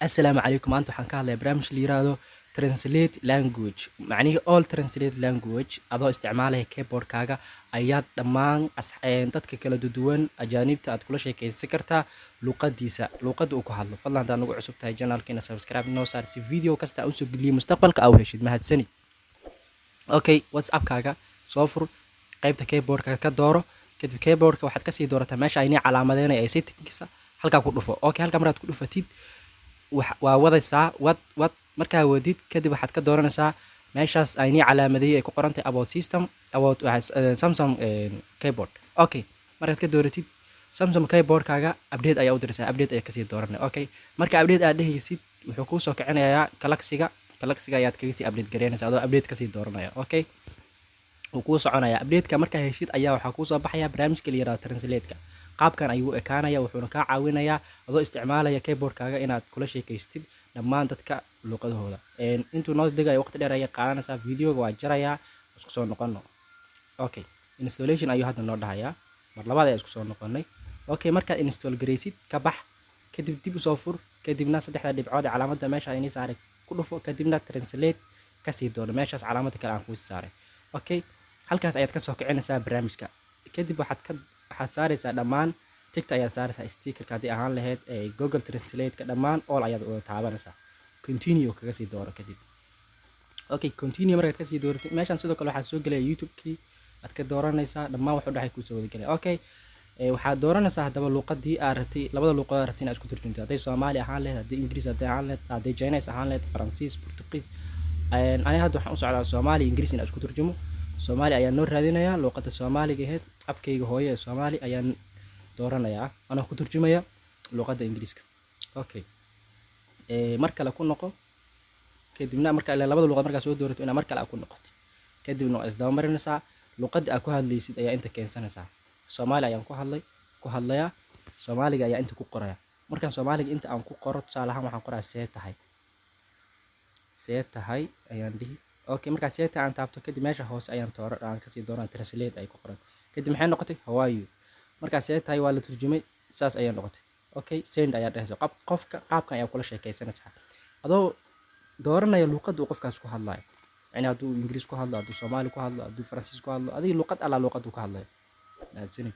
Assalaamu calaykum. Maanta waxaan ka hadlayaa barnaamij la yiraahdo translate language, macnihii all translate language. Adoo isticmaalaya keyboardkaaga ayaad dhammaan dadka kala duwan, ajaanibta, aad kula sheekaysan kartaa luqadiisa, luqadda uu ku hadlo. Fadlan, haddaad nagu cusub tahay channelkeena, subscribe noo saar si video kasta aan usoo geliyo mustaqbalka aa u heshid. Mahadsanid. Okay, WhatsAppkaaga soo fur, qaybta keyboardka ka dooro. Kadib keyboardka waxaad kasii doorataa meesha aynii calaamadeynaya ee settingsa. Halkaa ku dhufo. Okay, halkaa markaad ku dhufatid, waa wadaysaa, wad wad. Markaa wadid kadib, waxaad ka dooranaysaa meeshaas aynii calaamadeeyay ay ku qorantahay about system, about Samsung keyboard. Okay, markaad ka dooratid Samsung keyboardkaaga, update ayaa u diraysaa, update ayaa kasii dooranay. Okay, marka update aad dhehaysid, wuxuu kuu soo kicinayaa Galaxyga. Galaxyga ayaad kaga sii update gareynaysaa adoo update kasii dooranaya. Okay, wuu kuu soconaya updateka. Markaa heshid ayaa waxaa kuusoo baxaya barnaamijka la yihahdo translate-ka. Qaabkan ayuu u ekaanaya, wuxuuna kaa caawinayaa adoo isticmaalaya keyboardkaaga inaad kula sheekaystid dhammaan dadka luuqadahooda. Intuu noo degayo waqti dheer ayay qaadanaysaa, videoga waa jarayaa, isku soo noqono. Okay, installation ayuu hadda noo dhahayaa. Mar labaad ayaa isku soo noqonay. Okay, markaad install garaysid, ka bax. Kadib dib usoo fur. Kadibna saddexda dhibcood ee calaamadda meesha inii saaray ku dhufo. Kadibna translate kasii doono meeshaas calaamadda kale aan kuusii saaray. Okay, halkaas ayaad kasoo kicinaysaa barnaamijka. Kadib waxaad saaraysaa dhammaan tickta ayaad saaraysaa, stickerka haddii ahaan lahayd ee Google Translate-ka, dhammaan all ayaad wada taabanaysaa. Continue kaga sii dooro kadib. Okay, continue markaad kasii dooratid, meeshan sidoo kale waxaa soo gelaya YouTube-kii aad ka dooranaysaa. Dhammaan wax u dhexay kuusoo wada gelaya. Okay, waxaad dooranaysaa haddaba luuqadii aad rabtay, labada luuqadood aad rabtay inaad isku turjunto, hadday Soomaali ahaan lahayd, hadday Ingiriis hadday ahaan lahayd, hadday Chinese ahaan lahayd, Faransiis, Portugiis. Aniga hadda waxaan u socdaa Soomaali Ingiriis inaan isku turjumo. Soomaali ayaan noo raadinayaa. Luuqadda Soomaaliga ahayd, afkayga hooyo ee Soomaali ayaan dooranayaa anoo ku turjumaya luuqadda Ingiriiska. Okay, mar kale ku noqo. Kadibna marka ilaa labada luqad markaa soo doorato, inaad mar kale aad ku noqotid. Kadibna waa isdaba marinaysaa. Luqadda aad ku hadlaysid ayaa inta keensanaysaa. Soomaali ayaan ku hadlayaa, Soomaaliga ayaa inta ku qoraya. Markaan Soomaaliga inta aan ku qoro, tusaale ahaan waxaan qoraa "see tahay". "See tahay" ayaan dhihi. Okay, markaa "see tahay" aan taabto, kadib meesha hoose ayaan toora aan kasii doonaa translate ay ku qoran. Kadib maxay noqotay? "How are you". Markaa "see tahay" waa la turjumay, saas ayay noqotay. Okay, send ayaa dhehaysa. Qofka qaabkan ayaa kula sheekaysanaysaa adoo dooranaya luuqadda uu qofkaas ku hadlayo, yani hadduu Ingiriis ku hadlo, hadduu Soomaali ku hadlo, hadduu Faransiis ku hadlo, adiga luuqad allaa luuqadda uu ka hadlayo. Mahadsanid.